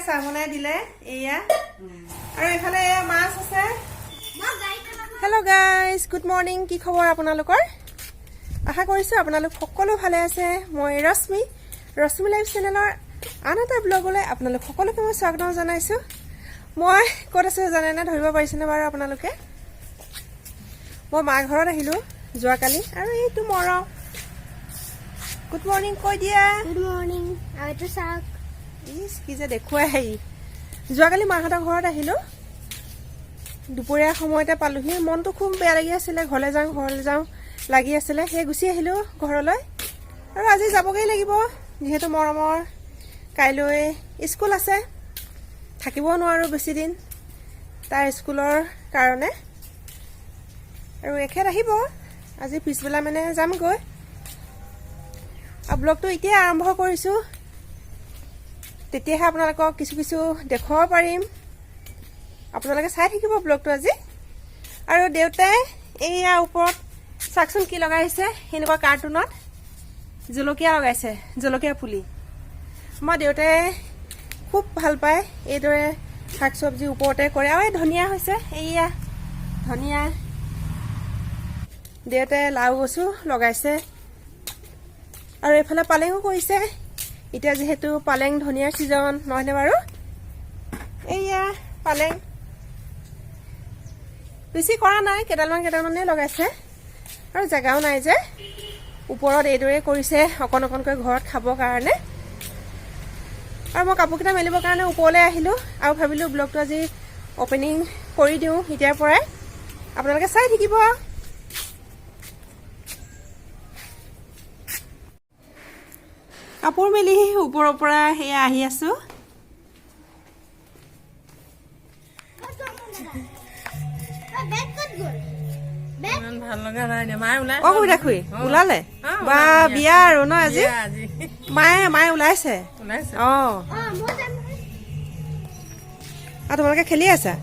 চাহ বনাই দিলে এয়া। আৰু এইফালে এয়া মাছ আছে। Hello' guys, good morning. কি খবৰ আপোনালোকৰ? আশা কৰিছোঁ আপোনালোক সকলো ভালে আছে। মই ৰশ্মি, ৰশ্মি লাইভ চেনেলৰ আন এটা ব্লগলৈ আপোনালোক সকলোকে মই স্বাগতম জনাইছোঁ। মই ক'ত আছোঁ জানেনে? ধৰিব পাৰিছেনে বাৰু আপোনালোকে? মই মা ঘৰত আহিলোঁ যোৱাকালি। আৰু এইটো মৰম, গুড মৰ্ণিং কৈ দিয়া। Good morning. আৰু এইটো চাওক। ইচ, কি যে দেখুৱাই হেৰি। যোৱাকালি মাহঁতৰ ঘৰত আহিলোঁ, দুপৰীয়া সময়তে পালোহি। মনটো খুব বেয়া লাগি আছিলে, ঘৰলৈ যাওঁ ঘৰলৈ যাওঁ লাগি আছিলে। সেই গুচি আহিলোঁ ঘৰলৈ আৰু আজি যাবগৈ লাগিব, যিহেতু মৰমৰ কাইলৈ স্কুল আছে। থাকিব নোৱাৰোঁ বেছিদিন তাৰ স্কুলৰ কাৰণে। আৰু এখেত আহিব আজি পিছবেলা, মানে যামগৈ। আৰু ব্লগটো এতিয়াই আৰম্ভ কৰিছোঁ, তেতিয়াহে আপোনালোকক কিছু কিছু দেখুৱাব পাৰিম। আপোনালোকে চাই থাকিব ব্লগটো আজি। আৰু দেউতাই এইয়া ওপৰত চাওকচোন কি লগাইছে। সেনেকুৱা কাৰ্টুনত জলকীয়া লগাইছে, জলকীয়া পুলি। আমাৰ দেউতাই খুব ভাল পায় এইদৰে শাক চব্জি ওপৰতে কৰে। আৰু এই ধনিয়া হৈছে, এইয়া ধনিয়া। দেউতাই লাও গছো লগাইছে আৰু এইফালে পালেঙো কৰিছে। এতিয়া যিহেতু পালেং ধনিয়াৰ ছিজন, নহয়নে বাৰু? এইয়া পালেং, বেছি কৰা নাই, কেইডালমান কেইডালমানে লগাইছে। আৰু জেগাও নাই যে, ওপৰত এইদৰে কৰিছে অকণ অকণকৈ ঘৰত খাবৰ কাৰণে। আৰু মই কাপোৰকেইটা মেলিবৰ কাৰণে ওপৰলৈ আহিলোঁ আৰু ভাবিলোঁ ব্লগটো আজি অ'পেনিং কৰি দিওঁ এতিয়াৰ পৰাই। আপোনালোকে চাই থাকিব। কাপোৰ মেলি ওপৰৰ পৰা সেয়া আহি আছোঁ। বেগ ক'ত গ'ল? বেগ। ইমান ভাল লগা নাই দে। মায়ে ওলাই। অ কবিতা খুৰী ওলালে। অ, বা, বিয়া আৰু ন আজি? বিয়া আজি। মায়ে ওলাইছে। ওলাইছে। অ। অ, মই যাম নহয়। আৰু তোমালোকে খেলি আছা?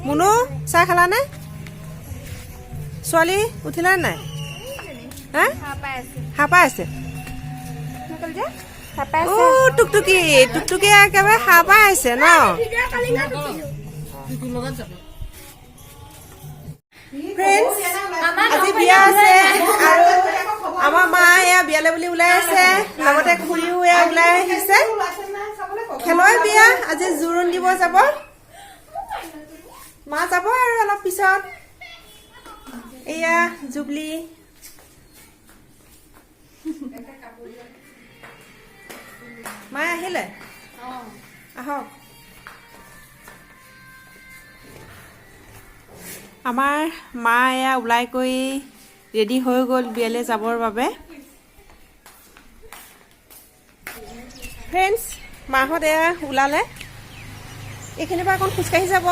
মুনু, চাহ খালানে? ছোৱালী উঠিলা নাই? হা, সাৰ পাই আছে। ও টুকটুকি, টুকটুকি একেবাৰে সাৰ পাই আছে ন? ভিডিঅ' কলিঙত উঠিছো। তোৰ লগত যাব। ফ্ৰেণ্ডছ, আজি বিয়া আছে আৰু আমাৰ মা এয়া বিয়ালৈ বুলি ওলাই আছে, লগতে খুৰীও এয়া ওলাই আহিছে। খেলৰ বিয়া, আজি জোৰোণ দিব যাব। মা যাব আৰু অলপ পিছত। এয়া জুবলি। মায়ে আহিলে, আহক। আমাৰ মা এয়া ওলাই কৰি ৰেডি হৈ গ'ল বিয়ালৈ যাবৰ বাবে। ফ্ৰেণ্ডছ, মাহঁত এয়া ওলালে। এইখিনিৰ পৰা অকণ খোজকাঢ়ি যাব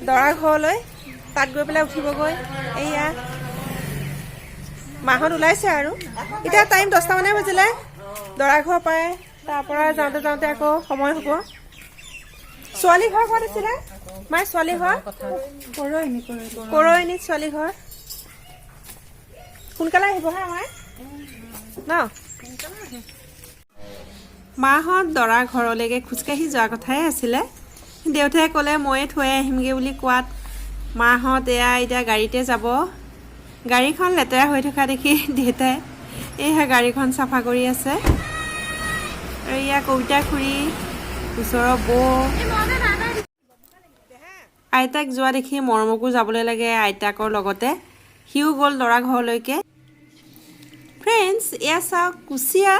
দৰা ঘৰলৈ, তাত গৈ পেলাই উঠিবগৈ। এয়া মাহঁত ওলাইছে আৰু এতিয়া টাইম 10টা মানে বাজিলে। দৰা ঘৰ পায়, তাৰ পৰা যাওঁতে যাওঁতে আকৌ সময় হ'ব। ছোৱালী ঘৰ ক'ত আছিলে মায়ে? ছোৱালী ঘৰ কৰৈনিত ছোৱালী ঘৰ। সোনকালে আহিব হা মায়ে ন? মাহঁত দৰা ঘৰলৈকে খোজকাঢ়ি যোৱা কথাই আছিলে, দেউতাই ক'লে ময়ে থৈ আহিমগৈ বুলি কোৱাত মাহঁত এয়া এতিয়া গাড়ীতে যাব। গাড়ীখন লেতেৰা হৈ থকা দেখি দেউতাই এইয়া গাড়ীখন চাফা কৰি আছে। আৰু এয়া কবিতা খুৰী, ওচৰৰ বৌ। আইতাক যোৱা দেখি মৰমকো যাবলৈ লাগে আইতাকৰ লগতে, সিও গ'ল দৰা ঘৰলৈকে। ফ্ৰেণ্ডছ, এয়া চাওক, কুচিয়া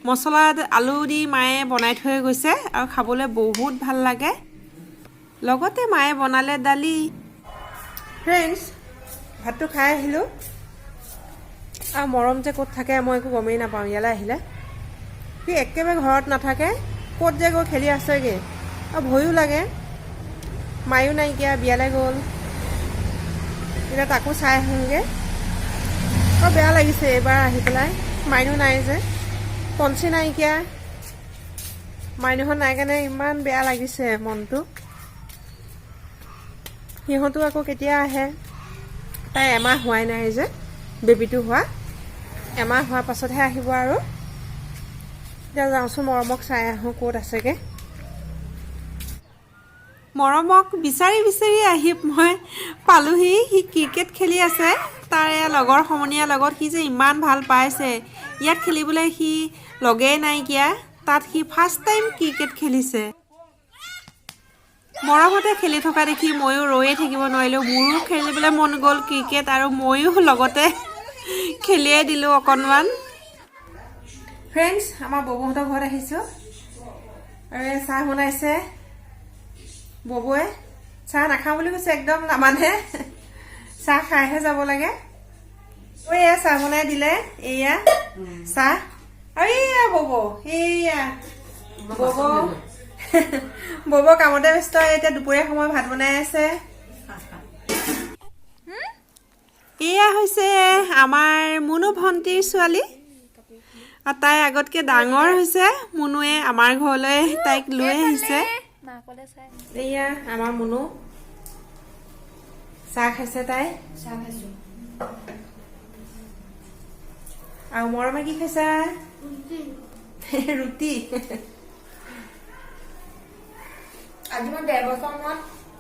মছলা আলু দি মায়ে বনাই থৈ গৈছে আৰু খাবলৈ বহুত ভাল লাগে। লগতে মায়ে বনালে দালি। ফ্ৰেণ্ডছ, ভাতটো খাই আহিলোঁ। আৰু মৰম যে ক'ত থাকে মই একো গমেই নাপাওঁ। ইয়ালৈ আহিলে সি একেবাৰে ঘৰত নাথাকে, ক'ত যে গৈ খেলি আছেগৈ। আৰু ভয়ো লাগে, মায়ো নাইকিয়া, বিয়ালৈ গ'ল। এতিয়া তাকো চাই আহোঁগৈ। আৰু বেয়া লাগিছে এইবাৰ আহি পেলাই, মাইনো নাই যে, পঞ্চী নাইকিয়া, মাইনুখন নাই কাৰণে ইমান বেয়া লাগিছে মনটো। সিহঁতো আকৌ কেতিয়া আহে। তাই এমাহ হোৱাই নাই যে বেবীটো হোৱা, এমাহ হোৱাৰ পাছতহে আহিব। আৰু এতিয়া যাওঁচোন, মৰমক চাই আহোঁ ক'ত আছেগৈ। মৰমক বিচাৰি বিচাৰি আহি মই পালোহি। সি ক্ৰিকেট খেলি আছে তাৰে লগৰ সমনীয়াৰ লগত। সি যে ইমান ভাল পাইছে, ইয়াত খেলিবলৈ সি লগেই নাইকিয়া। তাত সি ফাৰ্ষ্ট টাইম ক্ৰিকেট খেলিছে। মৰমতে খেলি থকা দেখি ময়ো ৰৈয়ে থাকিব নোৱাৰিলোঁ। মোৰো খেলিবলৈ মন গ'ল ক্ৰিকেট আৰু ময়ো লগতে খেলিয়ে দিলোঁ অকণমান। ফ্ৰেণ্ডছ, আমাৰ ববৌহঁতৰ ঘৰত আহিছোঁ আৰু এই চাহ বনাইছে ববৌৱে। চাহ নাখাওঁ বুলি কৈছে, একদম নামানে, চাহ খাইহে যাব লাগে। ঐ, এয়া চাহ বনাই দিলে, এয়া চাহ। আৰু এইয়া ববৌ, এইয়া ববৌ। ববৌ কামতে ব্যস্ত। এতিয়া দুপৰীয়া সময় ভাত বনাই আছে। এয়া হৈছে আমাৰ মুনু ভণ্টিৰ ছোৱালী আৰু তাই আগতকৈ ডাঙৰ হৈছে। মুনুৱে আমাৰ ঘৰলৈ তাইক লৈ আহিছে। এয়া আমাৰ মুনু, চাহ খাইছে তাই। চাহ খাইছো। আৰু মৰমে কি খাইছা? ৰুটি। আজি মই 1.5 বছৰ মূৰত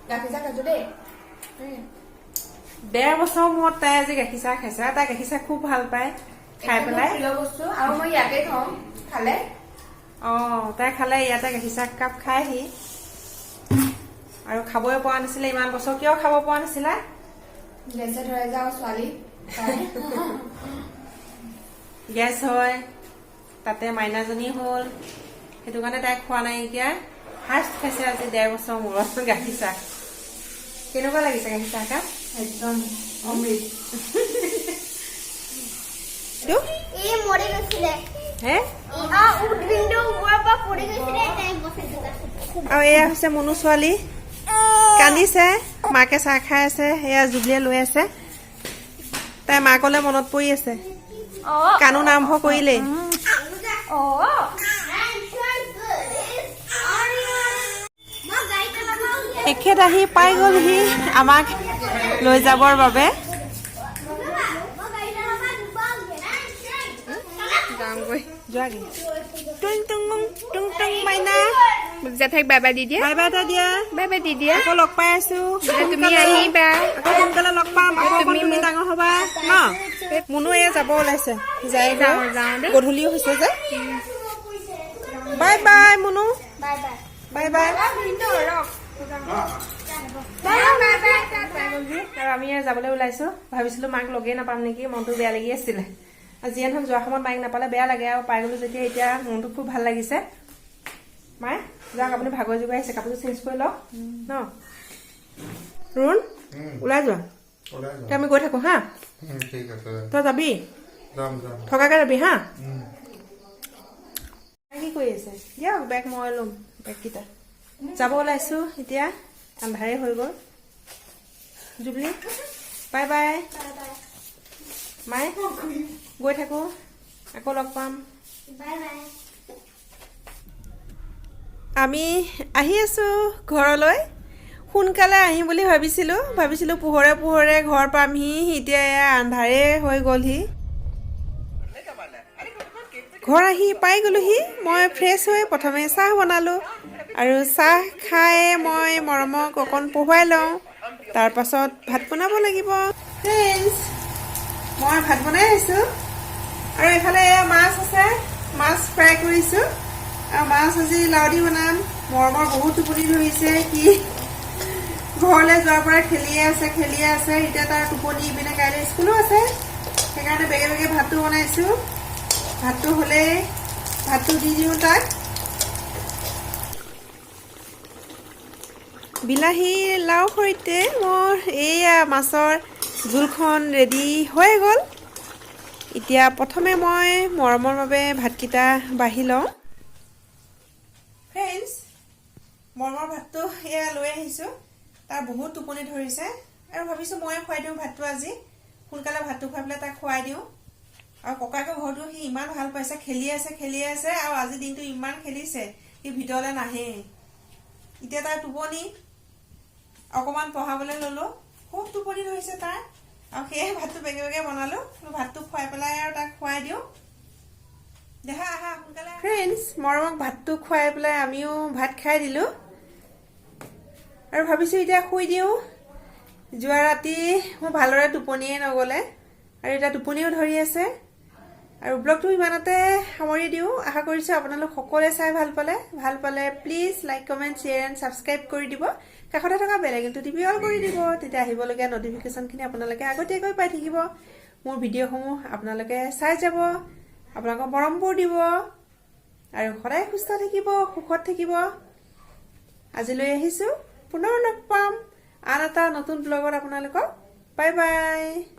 গাখীৰ চাহ খাইছো দেই। 1.5 বছৰ মূৰত তাই আজি গাখীৰ চাহ খাইছে আৰু তাই গাখীৰ চাহ খুব ভাল পায় খাই একদম পেলাই। প্ৰিয় বস্তু আৰু মই ইয়াতে খাওঁ খালে। অঁ, তাই খালে ইয়াতে গাখীৰ চাহ কাপ খায়হি। আৰু খাবই পৰা নাছিলে ইমান বছৰ। কিয় খাব পৰা নাছিলা? গেছে ধৰে যাওঁ ছোৱালী কাৰণে। গেছ হয়, তাতে মাইনাজনী হ'ল, সেইটো কাৰণে তাই খোৱা নাইকিয়া। ফাৰ্ষ্ট খাইছে আজি 1.5 বছৰ মূৰত গাখীৰ চাহ। কেনেকুৱা লাগিছে গাখীৰ চাহ কাপ? একদম অমৃত। এইটো? এই মৰি গৈছিলে। হে? উইণ্ডো ওপৰৰ পৰা পৰি গৈছিলে, তাই বচাইছে। আৰু এয়া হৈছে মনু ছোৱালী, কান্দিছে। মাকে চাহ খাই আছে, এয়া জুবলিয়ে লৈ আছে। তাই মাকলৈ মনত পৰি আছে, কান্দোন আৰম্ভ কৰিলেই। মই গাড়ী চলাব। এখেত আহি পাই গ'লহি আমাক লৈ যাবৰ বাবে। মই গাড়ী চলাব। যাওঁগৈ। যোৱাগে। টুং টুং টুং টুং মাইনা। জেঠাইক বাই বাই দি দিয়া। বাই বাই এটা দিয়া। বাই বাই দি দিয়া। আকৌ লগ পাই আছো। তুমি আহিবা। আকৌ সোনকালে লগ পাম। আকৌ অকণ তুমি ডাঙৰ হ'বা ন। মুনু এয়া যাব ওলাইছে, যায়। যাওঁ, যাওঁ দেই। গধূলিও হৈছে যে। Bye bye Munu. Bye bye. Bye bye. Bye bye bye. আৰু আমি এয়া যাবলৈ ওলাইছোঁ। ভাবিছিলোঁ মাক লগেই নাপাম নেকি, মনটো বেয়া লাগি আছিলে। আৰু যিয়ে নহওক, যোৱা সময়ত মাইক নাপালে বেয়া লাগে। আৰু পাই গ'লো যেতিয়া এতিয়া মনটো খুব ভাল লাগিছে। মায়ে যাওক, আপুনি ভাগৰ যোগাই আহিছে, কাপোৰটো চেঞ্জ কৰি লওক ন। ৰুণ, ওলাই যোৱা। ওলাই এতিয়া আমি গৈ থাকোঁ হা। ঠিক আছে। তই যাবি? যাম যাম। থকাকে যাবি হা। কি কৰি আছে? দিয়ক বেগ, মই ল'ম বেগকেইটা। যাব ওলাইছোঁ এতিয়া, আন্ধাৰে হৈ গ'ল। Jubilee, bye bye. মায়ে গৈ থাকোঁ, আকৌ লগ পাম। Bye bye. আমি আহি আছোঁ ঘৰলৈ। সোনকালে আহিম বুলি ভাবিছিলোঁ, ভাবিছিলোঁ পোহৰে পোহৰে ঘৰ পামহি। এতিয়া এয়া আন্ধাৰে হৈ গ'লহি। ঘৰ আহি পাই গ'লোহি। মই ফ্ৰেছ হৈ প্ৰথমে চাহ বনালোঁ আৰু চাহ খাই মই মৰমক অকণ পঢ়ুৱাই লওঁ, তাৰপাছত ভাত বনাব লাগিব। ফ্ৰেণ্ডছ, মই ভাত বনাই আছোঁ আৰু এইফালে এয়া মাছ আছে, মাছ ফ্ৰাই কৰিছোঁ আৰু মাছ আজি লাও দি বনাম। মৰমৰ বহুত টোপনি ধৰিছে। সি ঘৰলৈ যোৱাৰ পৰা খেলিয়ে আছে, খেলিয়ে আছে। এতিয়া তাৰ টোপনি, ইপিনে কাইলৈ স্কুলো আছে, সেইকাৰণে বেগে বেগে ভাতটো বনাইছোঁ। ভাতটো হ'লেই ভাতটো দি দিওঁ তাক। বিলাহী লাও সৈতে মোৰ এইয়া মাছৰ জোলখন ৰেডি হৈ গ'ল। এতিয়া প্ৰথমে মই মৰমৰ বাবে ভাতকেইটা বাঢ়ি লওঁ। ফ্ৰেণ্ডছ, মৰমৰ ভাতটো এয়া লৈ আহিছোঁ। তাৰ বহুত টোপনি ধৰিছে আৰু ভাবিছোঁ ময়ে খুৱাই দিওঁ ভাতটো আজি। সোনকালে ভাতটো খুৱাই পেলাই তাক খুৱাই দিওঁ। আৰু ককাকৰ ঘৰটো সি ইমান ভাল পাইছে, খেলি আছে, খেলি আছে। আৰু আজি দিনটো ইমান খেলিছে, সি ভিতৰলৈ নাহেই। এতিয়া তাৰ টোপনি, অকণমান পঢ়াবলৈ ললো। খুব টোপনি ধৰিছে তাৰ আৰু সেয়ে ভাতটো বেগে বেগে বনালো। ভাতটো খুৱাই পেলাই আৰু তাক খুৱাই দিওঁ। দেহা, আহা সোনকালে। ফ্ৰেণ্ডছ, মৰমক ভাতটো খুৱাই পেলাই আমিও ভাত খাই দিলোঁ। আৰু ভাবিছোঁ এতিয়া শুই দিওঁ। যোৱা ৰাতি মোৰ ভালদৰে টোপনিয়ে নগ'লে আৰু এতিয়া টোপনিও ধৰি আছে। আৰু ব্লগটো ইমানতে সামৰি দিওঁ। আশা কৰিছোঁ আপোনালোক সকলোৱে চাই ভাল পালে। ভাল পালে please like, comment, share and subscribe কৰি দিব। কাষতে থকা বেল আইকনটো টিপি অল কৰি দিব। তেতিয়া আহিবলগীয়া নটিফিকেশ্যনখিনি আপোনালোকে আগতীয়াকৈ পাই থাকিব। মোৰ ভিডিঅ'সমূহ আপোনালোকে চাই যাব, আপোনালোকৰ মৰমবোৰ দিব আৰু সদায় সুস্থ থাকিব, সুখত থাকিব। আজিলৈ আহিছোঁ। পুনৰ লগ পাম আন এটা নতুন ব্লগত আপোনালোকক। Bye bye.